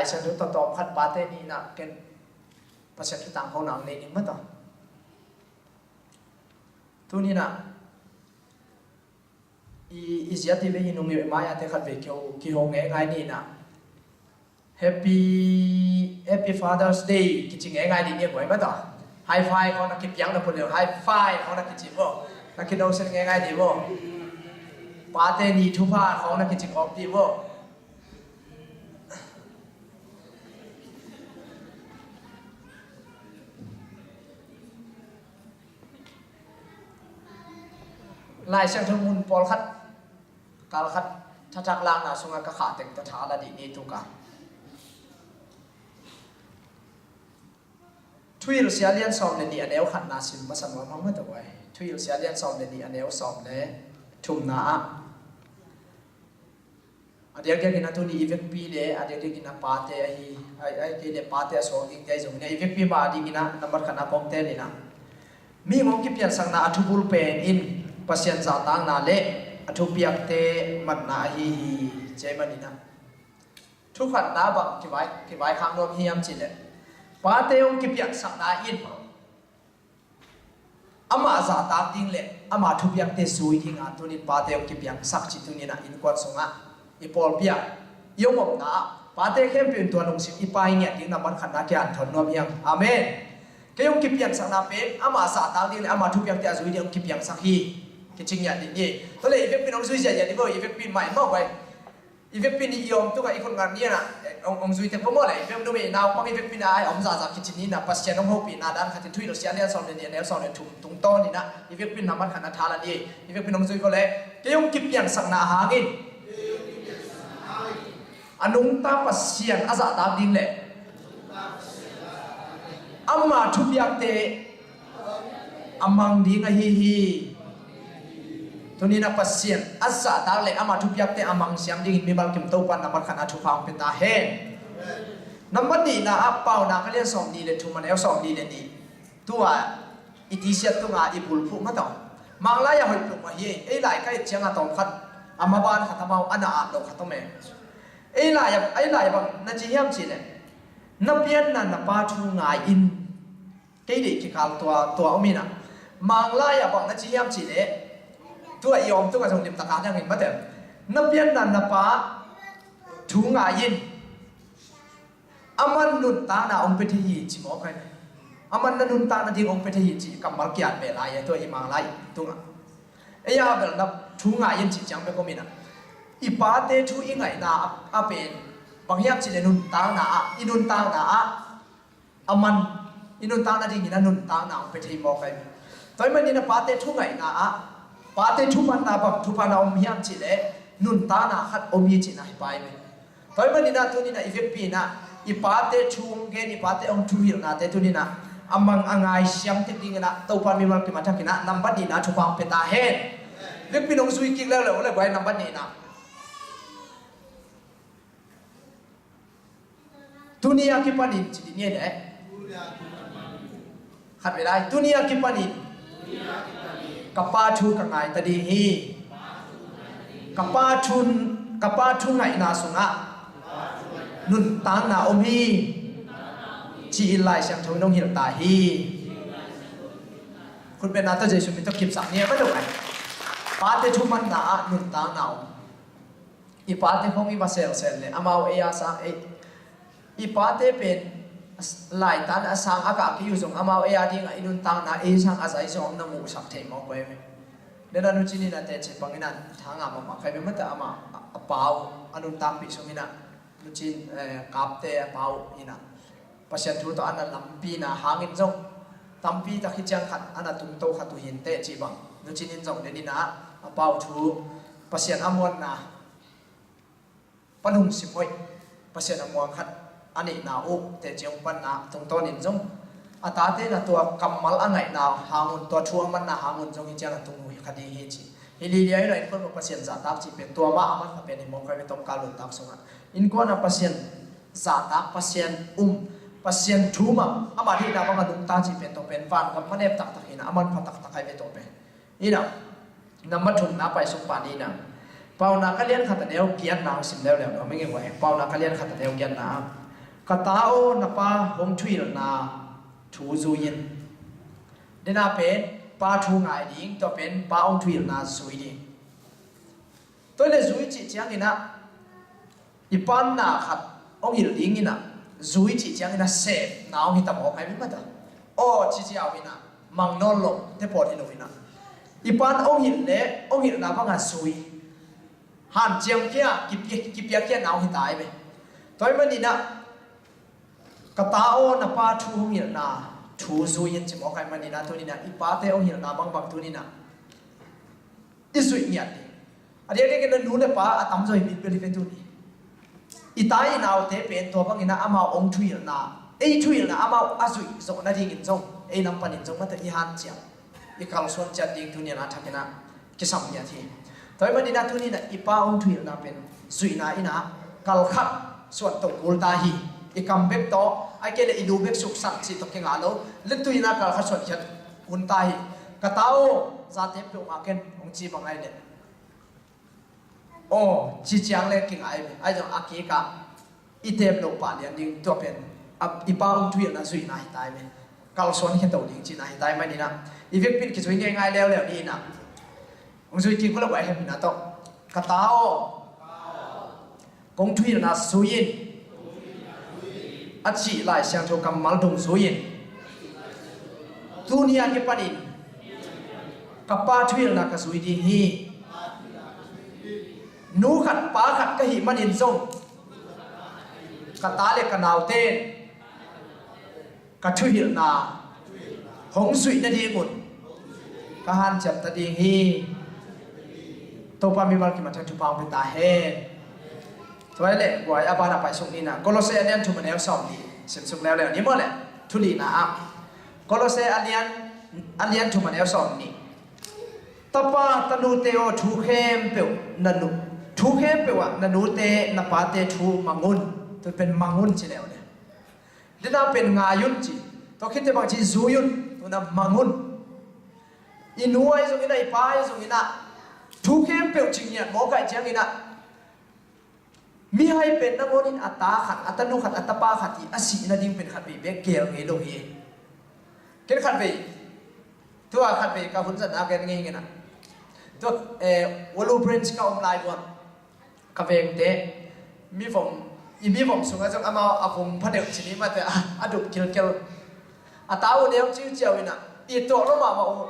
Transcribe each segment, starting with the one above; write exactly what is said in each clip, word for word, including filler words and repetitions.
Siangtho tawtawm khat pate ni inah ken Pasian thu tangkona ang nei ning mata. Tuni inah i, i ziat i vei i nung i mai-ate khat vei kiho, kiho ngeingai ni inah Happy, Happy Father's Day kici ngeingai ni ni a guai mata. High five khawng na kipiang na pun leu, high five khawng na kici vo. Na kinosen ngeingai ni vo. Pate ni thupha khawng na kici kawp ti vo. Lai Siangtho mun pawlkhat, kalkhat, thathak lakna sungah ka khah teng tawh tha la dih ni tuka. Thuhilhsia lian sawm le nih a neu khatna sim masa nuam hang mata guai. Thuhilhsia lian sawm le nih a neu sawm le thumna ah. A diakdiakin a tuni i vekpi le a diakdiakin a pate ahi, ai, ai kei le pate a suak ding te ahi zongin a i vekpi mah a dingin a nambat khatna kawmte ni inah. Mihing hong kipiansakna a thubul pen in Pasian zahtakna le a thupiakte manna ahi hi. Cia i man inah thukhatna bang kivai, kivaikhak nuam hiam cileh pate hong kipiansakna in amah zahtak ding le ama thupiakte zui dinga tunin pate hong kipiangsak ci tuninah innkuan sungah i pawlpi ah i hong omna ah pate khempeuh in tua lungsim i pai ngiat ding nambat khatna kianthon nuam hiang. Amen. Kei hong kipiansakna pen ama zahtak ding le ama thupiakte a zui ding hong kipiangsak hi. Kici ngiat ding hi. Tua le i vekpin hong zui ziahziah ding vo, i vekpin mah in mawk vai. I vekpi nih i om tungah i khut ngat ni inah hong, hong zui tek pawh maw le i vek numei naupang i vekpi nih a om zahzah kici ni inah Pasian hong hopihna dan khatin Thuhilhsia lian sawm le nih a neu sawm le thum tungtawn inah i vekpi nih nambat khatna tha la ni. I vekpi nih hong zui ko le kei hong kipiansakna hangin a nungta Pasian a zahtak ding le ama thupiakte a mang ding ahi hi. Tuninah Pasian a zahtak le ama thupiakte a mang siam dingin mimal kim Topan nambat khatna thupha hong pia ta hen. Nambat nihna ah Paunak a lian sawm nih le thum a neu sawm nih le nih. Tua i tisiat tunga i bulphuh mataw. Manglai a hoih plum ahi ei lai ka et cianga tawm khat a maban khat amau a na at lo khat om e. Ei lai a, ei lai bang na ci hiam cileh na pianna na pa thu ngai in. Kei deih kikal tua, tua om inah. Manglai ah bang na ci hiam cileh tua i om tungah zong limtaka dangin mate na pianna na pa thu ngai in. Aman nuntakna hong pia thei hi ci mawk ai. Aman na nuntakna ding hong pia thei hi ci kammal kiat beh lai e tua i manglai tungah. Ei a bel na thu ngai in ci ciang bek om inah. I pate thu i ngaihna a, a pen bang hiam cileh nuntakna ah, i nuntakna ah aman i nuntakna dingin a nuntakna hong pia thei mawk ai. Tua ahih manin a pate thu ngaihna ah pate thumanna bang thumanna om hiam cileh nuntakna khat om hi cihna hi pai ve. Tua ahih manin a tuninah i vekpi inah i pate thu hong gen i pate hong thuhilhnate tuninah a mang a ngai siam tek dinginah Topa mimal kim a thakinah nambat nihna thupha hong pia ta hen. Vekpi in hong zui kik leuleu le guai nambat nihna. Tuni a kipanin ci dih ni le khat vei lai tuni a kipanin ka pa thu ka ngai ta ding hi. Ka pa thu, ka pa thu ngaihna sungah nuntakna om hi. Ci-in Lai Siangtho in hong hilh ta hi. Khutbetna tawh Jesuh min tawh kipsak ni a va dong ai. Pate thumanna ah nuntakna om. I pate khong i va selsel le amau ei a sang ei. I pate pen laitan a sang a kah kei uh zong amau ei a dingah i nuntakna ei sang a zai zong na muhsak thei mawk uh ei ve. Dena nucin in a teci bangin a thanga mahmah kai ve mata ama a pau a nuntakpih sung inah nucin kapte a pau inah Pasian thu tawh a na lampina hangin zong tampi tak hi ciang khat a na tungto khat uh hinteh cih bang nucin in zong den inah a pau thu Pasian a muanna pa lungsim hoih Pasian a muang khat a neihna uh teci hong panna tungtawnin zong a tate na tua kammal a ngaihna hangun tua thu a manna hangun zong hi ciang a tung uh hi kha ding hi ci. Hi lilia in a innkuan mah Pasian zahtak cih pen tua mah a man kha pen hi mawk kha ve tawmkal nuntak sungah innkuan a Pasian zahtak Pasian um Pasian thu mah ama deihna bang a nungta cih pen tawh pen vangam manep taktak hinah a manpha taktak hai ve tawh pen. Inah nambat thumna pai sung pan inah Paunak a lian khat a neu giatna hong sim leuleu lo mingin vai Paunak a lian khat a neu giatna ah Ka ta aw, na pa hong thuhilhna thu zui in. Dena pen pa thu ngai ding, tua pen pa hong thuhilhna zui ding. Tua le zui cih ciangin ah, i pan na khat hong hilh dingin ah, zui cih ciangin ah, sepna hong hi ta mawk ai mi mata. Aw, ci ciau in ah, mang nawn lo te pawt hi lo in ah, i pan hong hilh le hong hilhna bangah zui, hanciam kia, kipia, kipia kia na hong hi ta ai ve. Tua ahih manin ah, ka ta aw, na pa thu hong hilhna thu zui in ci mawk ai manin ah, tuni in ah i pate hong hilhna bangbang tuni in ah i zuih ngiat ding. A diakdiakin ah nu le pa a tamzaw hi bit bel hi ve tuni. I ta i naute pen tua bangin ah amau hong thuhilhna, ei thuhilhna amau a zuih zawh nadingin zong, ei lam panin zong mata i hanciam, i kalsuan ciat ding tuni in ah a thakin ah kisam ngiat hi. Tua ahih manin ah tuni in ah i pa hong thuhilhna pen zuihna in ah kal khat suan to kul ta hi. I kam bek tawh, ahih kei leh i nu bek suksan cih tawh kingah lo. Letui in ah kal khat suan khiat hun ta hi. Ka ta aw, zate peuhmah ken hong ci bang ai leh, aw, ci ciang le kingai ve. Ai zong a kik ah i teep loh pah lian ding, tua pen a, i pa hong thuhilhna zuihna hi ta ai ve. Kalsuan khia to ding cihna hi ta ai manin ah, i vekpi in kizui ngeingai leuleu ni in ah. Hong zui kik uh le guai hemhina tawh. Ka ta aw, kong thuhilhna zui in, a cih Lai Siangtho kammal dungzui in, tuni a kipanin ka pa thuhilhna ka zui ding hi. Nu khat pa khat ka hih manin zong, ka ta le ka naute in ka thuhilhna hong zuih nadingun ka hanciam ta ding hi. Topa mimal kim a thang thupha hong pia ta hen. Tua ahih leh guai, a ban a paisuk ni in ah, Kolose a lian thum a neu sawmnih simsuk leuleu ni maw leh. Thu lina ah, Kolose a lian, a lian thum a neu sawmnih. Tapa tanute aw, thu khempeuh na nu, thu khempeuh ah na nute na pate thu mang un. Tua pen mang un ci leuleu. Dena pen ngai un ci. Tua khit teh bang ci, zui un. Tuna mang un. I nu ahi zongin ah, i pa ahi zongin ah, thu khempeuh ci ngiat mawk ahih ciangin ah, mihai pen nangawnin a ta khat, a tanu khat, a tapa khat hi a sih nading pen khatvei bek gel ngei lo hi. Ken khatvei, tua khatvei ka hun zatna gen ngei ngen ah, tua, eh, Walu Branch ka om lai uah ka vengte, mivom, i mivom sungah zong amau a vom phadeuh ci ni mate, a, a dup kilkel. A ta uh neu ciuciau in ah, i tuak lo mahmah uh,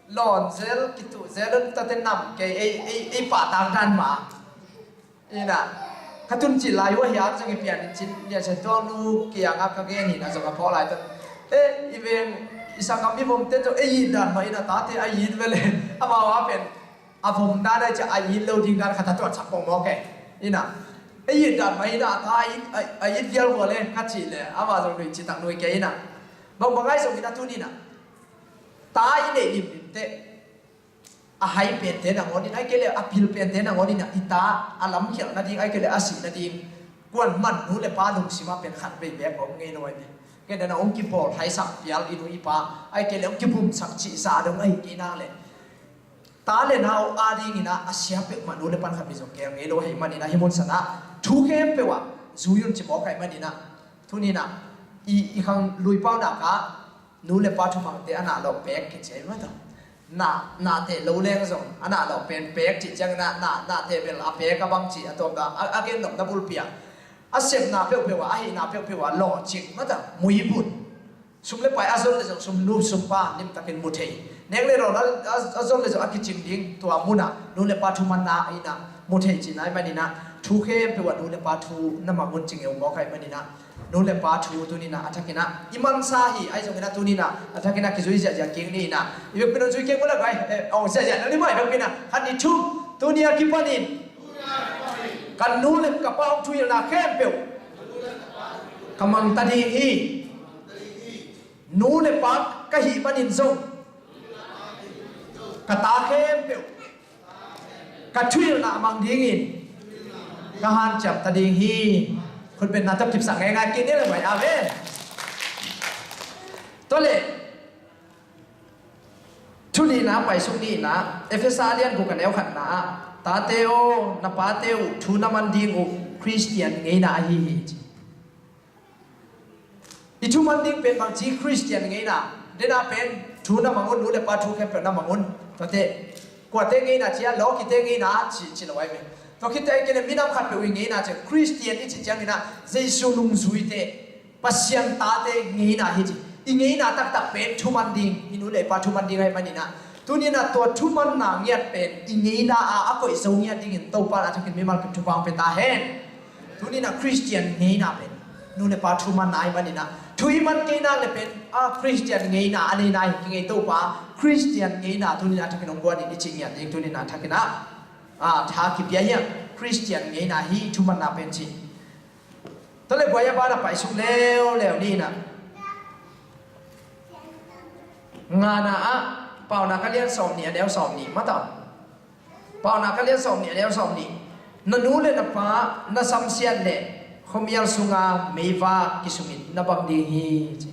lawn zel, kituh zel un, tate nam kei, ei, ei, ei pahtak dan mah in ah, ka tun cih lai uh a hiam zong i pian in cin, Liansian Tuang nu kiangah ka gen hi in ah, zong a phawk lai tawh. Eh, i veng, i sanggam mivomte zong ei it dan mah in ah, tate a it ve le, amau a pen a vom dan ahi ciah a it lo ding dan khat a tuahsak pong mawk e. In ah, ei it dan mah in ah, a ta a it, a, a it vial vua le ka cih le, amah zong nuih citak nuih kei in ah. Bangbang ahi zongin ah tuni in ah, ta i neih limlim teh, a hai pente nangawn in, ahih kei leh a pil pente nangawn in ah, i ta a lamkhialh nading, ahih kei leh a sih nading, kuaman nu le pa lungsim ah pen khatvei bek om ngei lo ahi ve. Kei dan a hong kipawl thaisak pial i nu i pa, ahih kei leh hong kibumsak cihsa dong ahi kei nak leh, ta le nau adingin ah a sia peuhmah nu le pan khat mi zong kei ngei lo ahih manin ah, hih mun san ah thu khempeuh ah zui un ci mawk ahih manin ah, tuni in ah i, i khang luipaunak ah nu le pa thumangte a nahlawh pek kici ahi mata. Na, nate lo leng zong a nahlawh pen pek cih ciangin ah, na, nate bel a pek a bang cih a tawpna a, a gen nopna bulpi ah, a sepna peuhpeuh ah, a hihna peuhpeuh ah lawhcing mata, muibun. Sum le pai a zon le zong sum, nu sum pa limtakin mu thei. Nek le rawn a, a, a zon le zong a kicing ding, tua munah nu le pa thumanna in ah mu thei cihna ahih manin ah, thu khempeuh ah nu le pa thu na mang un ci ngeu mawk ahih manin ah, nu le pa thu tuni in ah a thakin ah i mansa hi, ahi zongin ah tuni in ah a thakin ah kizui ziahziah kik ni in ah, i vekpi in hong zui kik uh le guai, eh, aw, ziahziah na ni maw, i vekpi in ah khat, nih, thum, tuni a kipanin ka nu le ka pa hong thuhilhna khempeuh ka mang ta ding hi. Nu le pa ka hih manin zong ka ta khempeuh ka thuhilhna mang dingin ka hanciam ta ding hi. Khutbetna tawh kipsak ngeingai kik ni le guai. Amen. Tua leh, thu nihna paisuk nihna, Efesa a lian guk a neu khatna ah, tate aw, na pate uh thu na man ding uh Khristian ngeina ahi hi, ci. I thuman ding pen bangci Khristian ngeina, dena pen thu na mang un, nu le pa thu khempeuh na mang un. Tuate, kuate ngeina cia, lawkite ngeina ci, ci lo ai ve. Tua khit ai kene minam khatpeuh i ngeina cia, Khristian i ci ciangina, Jesu nungzuite, Pasian tate ngeina hi ci. I ngeina taktak pen thuman ding, i nu le pa thuman ding ai manina. Tunina tua thumanna ngiat pen, i ngeina a, a koih zo ngiat dingin Topa na thakin mimal kim thupha hong pe ta hen. Tunina Khristian ngeina pen nu le pa thumanna ai manina, thu i man kei nak le pen a Khristian ngeina a neina hi kingei Topa, Khristian ngeina tunina thakin hong guan in i ci ngiat ding tunina thakina a tha kipia hiang. Khristian ngeina hi thumanna pen ci. Tale buai a bana paisuk leuleu nina. Ngana ah Paunak a lian sawm nih a neu sawm nih mataw. Paunak a lian sawm nih a neu sawm nih. Na nu le na pa na samsiat le khuamial sunga meivak kisumit na bang ding hi ci.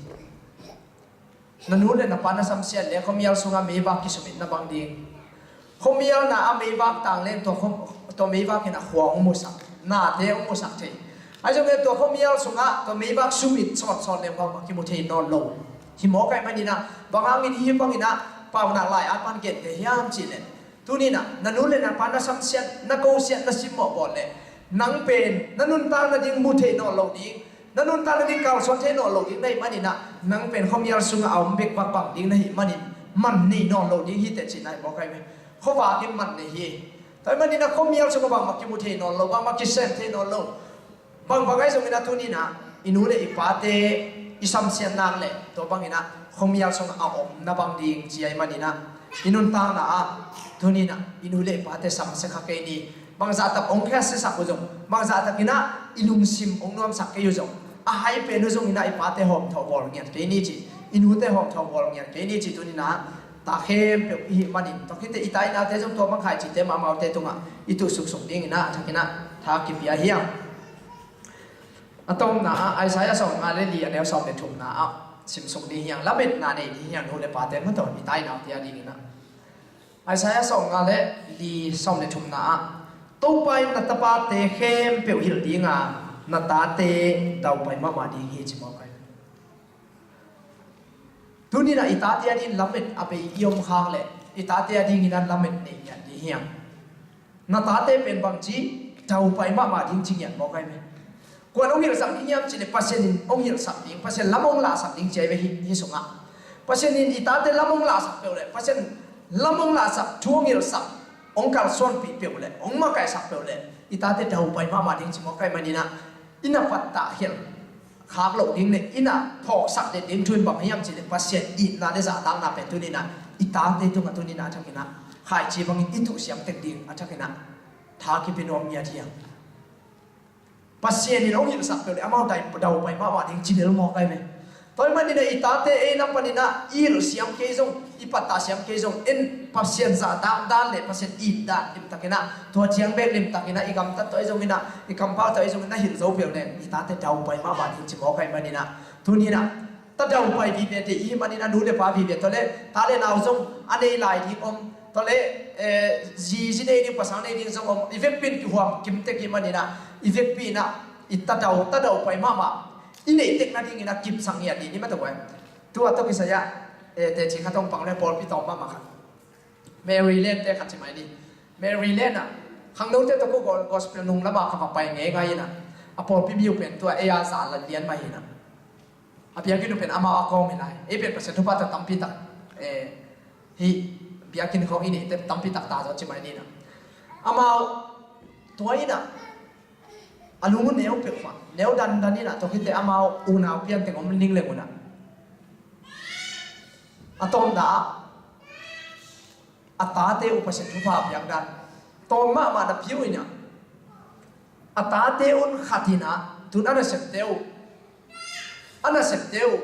Na nu le na pa na samsiat le khuamial sunga meivak kisumit na bang ding. Khuamial na a meivak tang leng tua, tua meivak in a khua hong musak, nate hong musak thei. Ahi zongin tua khuamial sungah tua meivak sumit sawtsawt leng bangmah kimu thei nawn lo. Hi mawk ai manina, bang hangin hi bangina Paunak lai-at pan gente hiam cihleh, tunina na nu le na pa na samsiat, na kosiat, na simmawh bawl le nang pen na nuntak nading mu thei nawn lo ding, na nuntak nading kalsuan thei nawn lo ding na hih manina, nang pen khuamial sungah a om bek bang bang ding na hih manin man nei nawn lo ding hi teh cihna hi mawk ai ve. Khuavak in man nei hi. Tua hih manina khuamial sungah bangmah kimu thei nawn lo, bangmah kisem thei nawn lo. Bangbang ahi zongina tunina i nu le i pate i samsiat nak le tua bangina khuamial sungah a om na bang ding ci ahi manina, i nuntakna ah tunina i nu le i pate samsia kha kei ni. Bangzahtak hong khiasiasak uh zong, bangzahtakina i lungsim hong nuamsak kei uh zong, a hai pen uh zongina i pate hawmthawh bawl ngiat kei ni ci, i nute hawmthawh bawl ngiat kei ni ci tunina ta khempeuh i hih manin, tua khite i ta i nate zong tua bang khaici te mahmaute tungah i tuh suksuk dingina a thakina tha kipia hiang. A tomna ah Isaiah sawmnga le li a neu sawm le thumna ah simsuk ding hiang, lametna nei ding hiang, nu le pate mataw i ta i naute a dingina. Isaiah sawmnga le li sawm le thumna ah Topa in na tapate khempeuh hilh dinga na tate daupai mahmah ding hi ci mawk ai. Tunina i tate a dingin lamet a bei i om khak le i tate a dingin a lamet nei ngiat ding hiang. Na tate pen bangci daupai mahmah ding ci ngiat mawk ai ve. Kuan hong hilhsak ding hiam cih le Pasian in hong hilhsak ding, Pasian lam hong lahsak ding ci ai ve hi, hi sungah. Pasian in i tate lam hong lahsak peuh le, Pasian lam hong lahsak, thu hong hilhsak, hong kalsuanpih peuh le, hong makaihsak peuh le i tate daupai mahmah ding ci mawk ai manina, i na pattah khial khak loh ding le i na phawksak det ding thu in bang hiam cih le Pasian itna le zahtakna pen tunina i tate tungah tunina a thakina khaici bangin i tuh siam tek ding a thakina tha kipia nuam ngiat hiang. Pasian in hong hilhsak peuh le amau dai, daupai mahmah ding ci lel mawk ai ve. Tua hih manina i tate ei lam panina i hilh siam kei zong, i pattah siam kei zong, en Pasian zahtak dan le Pasian it dan limtakina, tua ciang bek limtakina i gamtat tawh ahi zongina, i kampau tawh ahi zongina hilh zo peuh le i tate daupai mahmah ding ci mawk ai manina. Tunina ta daupai vive te i hih manina nu le pa vive, tua le ta le nau zong a nei lai ding om, tua le eh, zi, zi nei ding, pasal nei ding zong om, i vekpi in kihuam kim tek i hih manina, i vekpi ina i ta dau, ta daupai mahmah i neih tek nadingina kipsak ngiat ding i mataw ai. Tua tawh kisai-ah eh, teci khat hong pang le pawlpi tawm mahmah khat, Maryland te khat ci mai ni. Maryland ah khangnote tawh ko gospel nung lama ka va pai ngeingai ina, a pawlpi miu pen tua ei a za la lian mai ina, a biakinn uh pen amau a kawm hi lai. Ei pen Pasian thupha tawh tampi tak eh, hi biakinn khawng i neihte tampi tak ta zaw ci mai ni ina, amau tua ina a lung uh neu peuhmah, neu dandan ina, tua khite amau unau pian teng om ning leng una, a tomna ah a tate uh Pasian thupha a piak dan tawm mahmah na piu ina, a tate un khat ina, tun a nasepte uh, a nasepte uh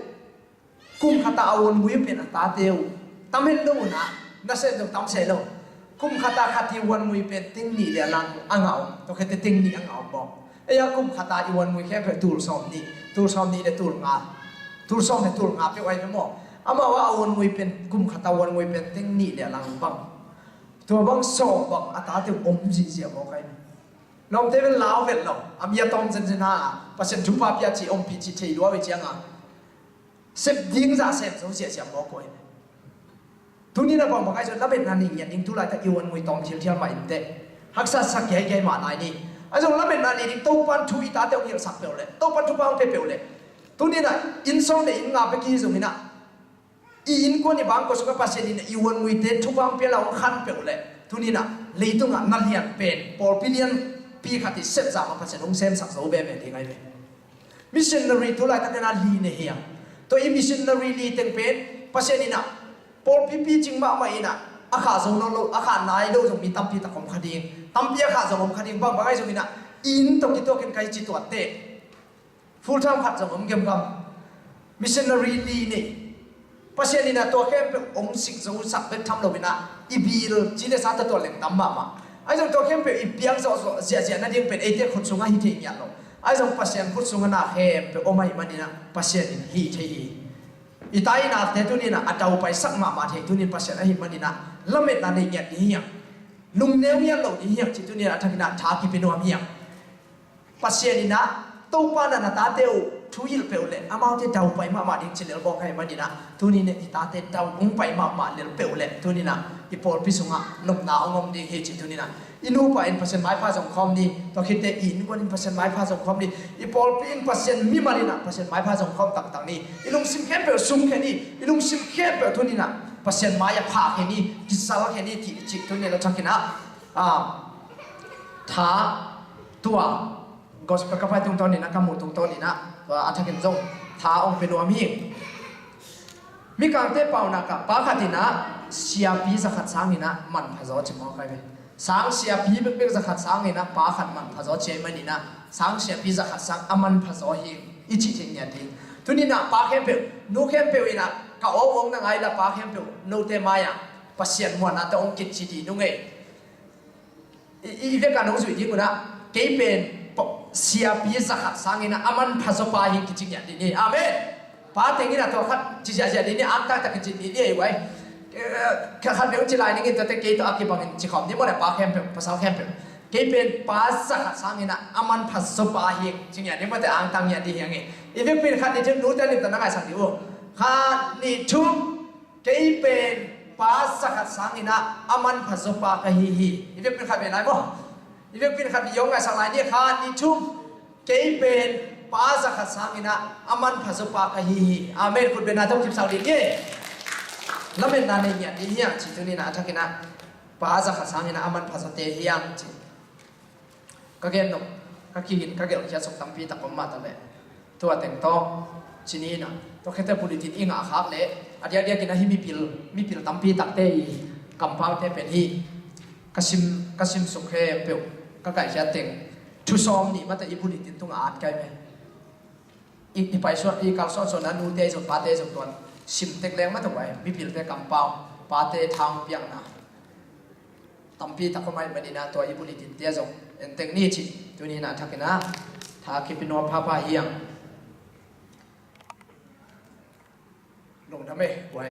kum khata a uan ngui pen a tate uh tam hen lo una, nasem zong tam seh lo. Kum khata khat i uan ngui pen teng nih le a lang a ngah om, tua khete teng nih a ngah om bawk. Ei a kum khata i uan ngui khempeuh tul sawm nih, tul sawm nih le tul nga, tul sawm le tul nga peuh ai ve maw. Amau a uan ngui pen, kum khata uan ngui pen teng nih le a lang bang, tua bang sawm bang a tate uh om zihziah bawk ai ve. Lawmte vel lau vel lo, a mi a tawm zenzen ha a, Pasian thupha pia ci ompih ci thei lua ve cianga, Sep ding zah sem zo siasia mawk uh hi. Tuni-in a bang bang ahi zong lametna ni ngiat ding, tu laitak i uan ngui tawm thilthial mah inteh. Haksa sak giaigiai mah lai ni. Ahi zong lametna ni ding Topan thu i tate hong hilhsak peuh leh, Topan thupha hong pia peuh leh, tuni-in a inn sawm le inn nga bek hi zongin a, i innkuan i bangkua sungah Pasian in a i uan nguite thupha hong pia la hong khan peuh leh, tuni-in a leitungah na lian pen pawlpi lianpi khat i sepzah mah Pasian hong semsak zo veve ding ahi ve. Missionary tu laitakin a li nei hi a, tua i missionary li teng pen Pasian in a pawlpi picing mahmah in a, a khah zo nawn lo, a khah nai lo zong mi tampi tak om kha ding, tampi a khah zong om kha ding, bang bang ahi zongin a, inn tawh kituakin ka hi ci tuatte, full time khat zong om gemgam. Missionary li nei. Pasian in a tua khempeuh hong sik zo sak bek tham loin a, i bil ci le sa tawh tua leng tam mahmah. Ahi zong tua khempeuh i piak zawhzawh ziahziah nading pen eite khut sungah hi thei ngiat lo. Ahi zong Pasian khut sungah na khempeuh om ahih manin a, Pasian in hih thei hi. I ta i nakte tuni-in a, a daupaisak mahmah thei tuni-in Pasian ahih manin a, lametna nei ngiat ding hi hang, lungneu ngiat lo ding hi hang cih tuni-in a thakin a tha kipia nuam hi hang. Pasian in a, Topa in a na tate uh thu hilh peuh leh amaute daupai mahmah ding ci lel bawk ahih manin a, tuni-in a i tate dau hong pai mahmah lel peuh leh, tuni-in a i pawlpi sungah nopna hong om ding hi ci tuni-in a, i nupa in Pasian maipha zong khawm ni, tua khitteh i innkuan in Pasian maipha zong khawm ni, i pawlpi in Pasian mimal in a Pasian maipha zong khawm taktak ni, i lungsim khempeuh sum khe ni, i lungsim khempeuh tuni-in a Pasian mai-ah phah khe ni, kisal khe ni, ti cih tuni-in a thakin a, ah, tha tua gospel ka pai tungtawnin a, ka muh tungtawnin a, tua a thakin zong tha hong pia nuam hi. Mikangte paunak ah pa khat in a siapi za khat sangin a manpha zaw ci mawk ahi ve. Sang siapi bekbek za khat sangin a pa khat manpha zaw ci ahih manin a, sang siapi za khat sang a manpha zaw hi i cih theih ngiat ding. Tuni-in a pa khempeuh, nu khempeuh in a, ka aw uang na ngai la pa khempeuh note mai-ah Pasian muanna tawh hong kit ci dih nung ei. I, i, i vekpi-in nong zuih ding un a, kei pen pa, siapi za khat sangin a, a manpha zaw pa hi kici ngiat dih ni. Amen. Pa teng in a tua khat ci ziahziah dih ni, angtang tak kici dih ni ei uai. Eh, kha khat vei hong ci lai ning in, tuate kei tawh a kibangin ci khawm ni maw le, pa khempeuh, pasal khempeuh. Kei pen pa za khat sangin a, a manpha zaw pa hi ci ngiat ni maw te, angtang ngiat dih hi hang ei. I vekpi-in khat ni thum nute lim tawh na ngaihsak dih uh. Khat ni thum. Kei pen pa za khat sangin a, a manpha zaw pa ka hi hi. I vekpi-in khat vei lai maw? I vekpi-in khat vei hong ngaihsak lai ni, khat ni thum. Kei pen pa za khat sangin a, a manpha zaw pa ka hi hi. Amen. Khut bengna tawh kipsak dih ni. Lametna nei ngiat dih hi hang ci tuni-in a thakin a, pa za khat sangin a, a manpha zawte hi hang ci. Ka gen nop, ka kihin, ka gelhkhiat suk tampi tak om mah ta leh, tua teng tawh ci ni in a, tua khitteh bulletin i ngah khak leh, a diakdiakin a hih mipil, mipil tampi takte i kampaute pen hih ka sim, ka sim suk khempeuh, ka kaihkhiat teng thu sawm nih mah tawh i bulletin tungah at kai ve. I, i paisuan, i kalsuan suan a nute zong pate zong tuan sim tek leng mah tawh vai, mipilte kampau, pate tha hong piakna tampi tak om ahih manin a, tua i bulletin te zong en tek ni ci. Tuni-in a thakin a, tha kipia nuam phapha hi hang. Lungdam e.